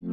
Txog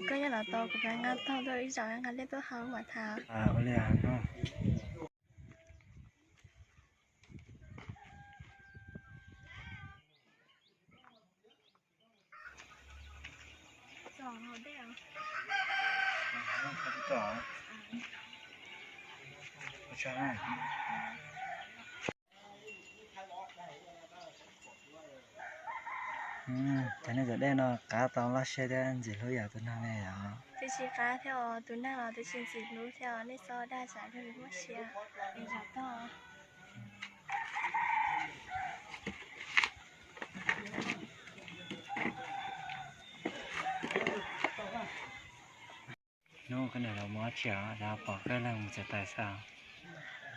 koj nyob los tau, kuv nqa taug tuaj ib zaug, nqa liab tuaj hau mam tham. Cov neeg zom dej no qab tau laj siab thiab ntxim hlub yam tus neeg ne yom. Twb tsis qab thiab os, tus neeg los twb tsis ntxim hlub thiab os, nej txhob dag tsam yog li muab siab es zov tag. Hnub koj niam los mus dab tsi os, pom koj leeg mus txiav taws xwb?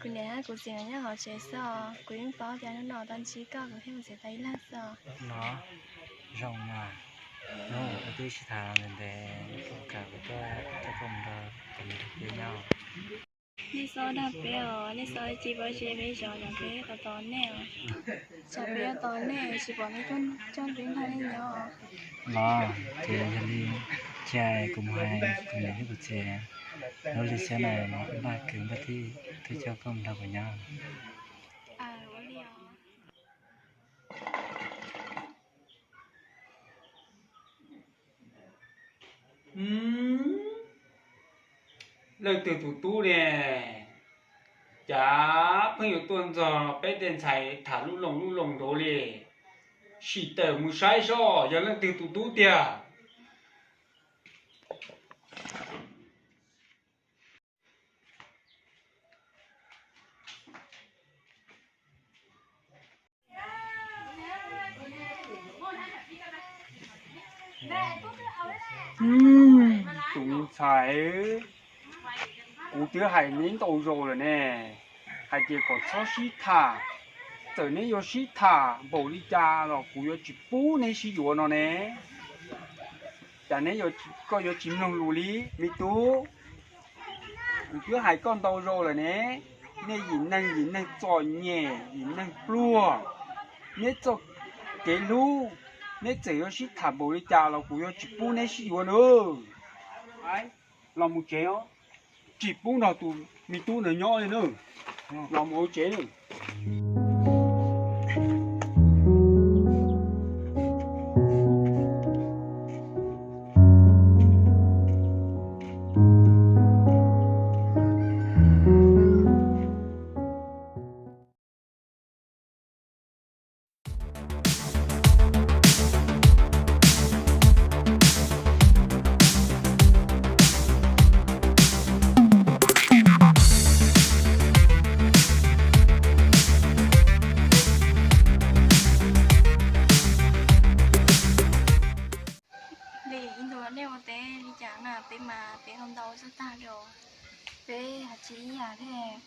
Kuv niam kuv txiv nyob hauv tsev xwb os, kuv yeej paub tias hnub no tau ntsib koj kuv thiaj mus txiav taws ib leeg xwb os. No, zoo mas. Hnub twb sib tham ntev ntev, kuv kam kuv tuaj coj koj mus nrog kuv niam thiab txiv nyob. Nej txhob dag peb os, nej txhob cia pob zeb peb zov, tsam peb tos tos nej os. Tsam peb yuav tos nej tsis pom nej coj peb nrog nej nyob. Los ces yog li, cia kuv mus hais kuv niam thiab kuv txiv, lub li xyab na los npaj kwv npaj tij twb coj koj mus nrog kuv nyob. Leej twg tus tub ne? Cas pheej yuav tuaj ntxog peb tej ntxhais tham lub loog lub loog nraud li? Sim tawm mus saib seb yog leej twg tus tub tiag. Tus me ntxhais, kuv twb hais neb ntau zaus lawm ne, hais tias kom txhob sib tham. Txawm neb yuav sib tham npaum li cas los kuv yuav tsis pub neb sib yuav no ne. Cas neb, koj yuav tsis mloog lus li me tub? Kuv twb hais koj ntau zaus lawm ne, nej yim neeg yim neeg txom nyem yim neeg pluag, neb txoj kev hlub, neb txawm yuav sib tham npaum li cas los kuv yuav tsis pub neb sib yuav na. Los mus tsev os, tsis pub nrog tus me tub ntawd nyob li na. Los mus ua tsev na. Li ib ntus nej ua teb li cas na, peb mas peb ua ntau xwb tag li os. Peb hais tsis ib yam thiab.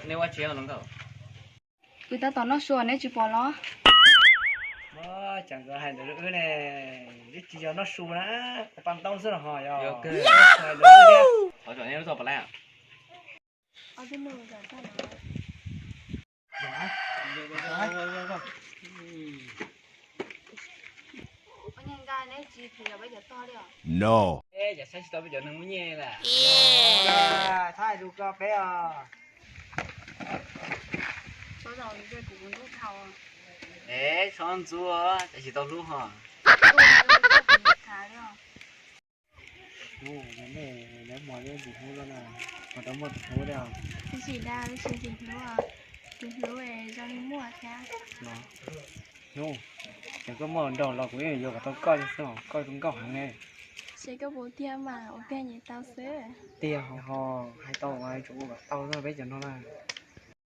Neb ua tsi los nkauj? Kuv tab tom noj su neb tsis pom los? Cas nkawd hais ntawd rau wb ne, twb tsis yog noj su na, paj ntaub xwb los ho yog. Thov tsom neb lub txoj pom lab. Ob tug nug zam tag no. No. Cov saib tsis tau peb cov neeg muaj nyiaj lawm. Thaij lus ko peb os. Es txhob ntxub, cov tsis tau hlub ho. Hnub no nej, nej muaj tus hlub no na, ho tau muaj tus hlub thiab. Tsis dag, tsis ntxim hlub, tus hlub zoo li muaj thiab. Hnub, ces koj muaj nraug los kuv yeej yuav kom tau koj li xwb, koj zoo nkauj heev ne. Seb koj puas tiag mas ua tiag nyiam tau xwb. Tiag ho, hais tau mas yuav tsum ua kom tau peb cov no na.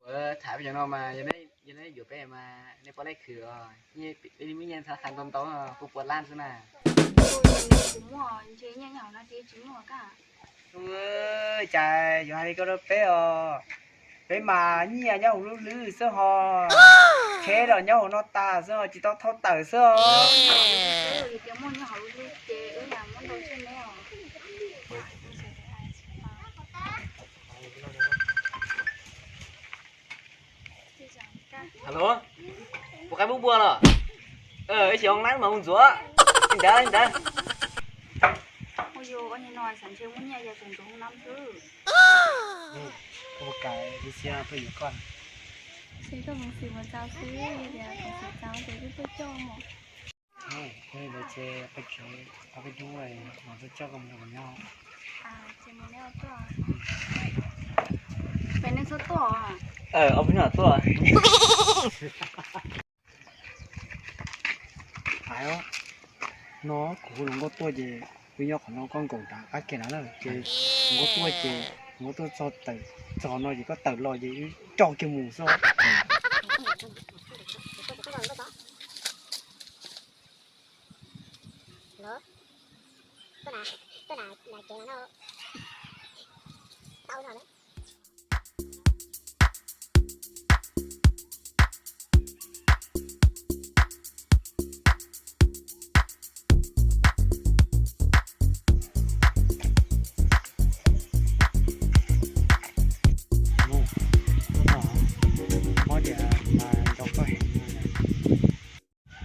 Ua tham peb cov no mas yog nej yuav peb mas nej pom nej khwv os, peb li muaj nyiaj ntau ntau, puas puas lab xwb na. Kuv muaj ntshe nyiaj nyob hauv no ces tsis muaj koj. Cas yuav hais li koj rau peb os? Peb mas nyiaj nyob hauv lub hlwb xwb ho, tsheb los nyob hauv no tas xwb ho, tsis tau thau tawm xwb os. Yog tias muaj nyiaj hauv lub hlwb ces wb lam muab ntau tshiab neb os. Hello, puas qaib npub npua los? Ib xyoos nab mas mus ntxuav li ntawd li ntawd. Ua yus ua ni no xav ntshe muaj nyiaj yog tus ntxuav hoob nab xwb. Koj puas kam li xiab peb yuav koj? Seb koj peev xwm puas txaus xwb, yog tias peev xwm txaus ces wb tuaj coj mus. Ua li ntawd ces peb tsev, peb hnub no tuaj coj koj mus nrog kuv nyob. Peb hnub tuaj. Ob peb hnub tuaj. Hais os, no kuv hu hluas nkauj tuaj ces wb nyob qhov no koj nkaum nram qab kiag na, ces hluas nkauj tuaj ces hluas nkauj tuaj txog tawm txog no ces koj tawm los ces wb coj kiag mus xwb.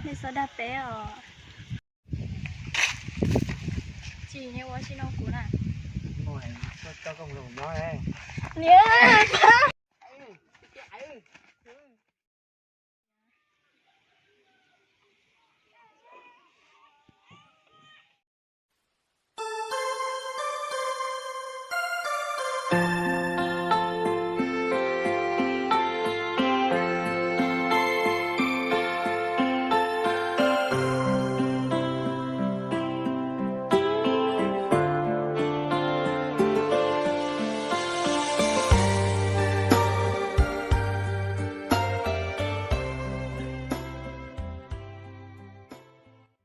Nej txhob dag peb os. Tsis, nej ua si no kuv na. Niam.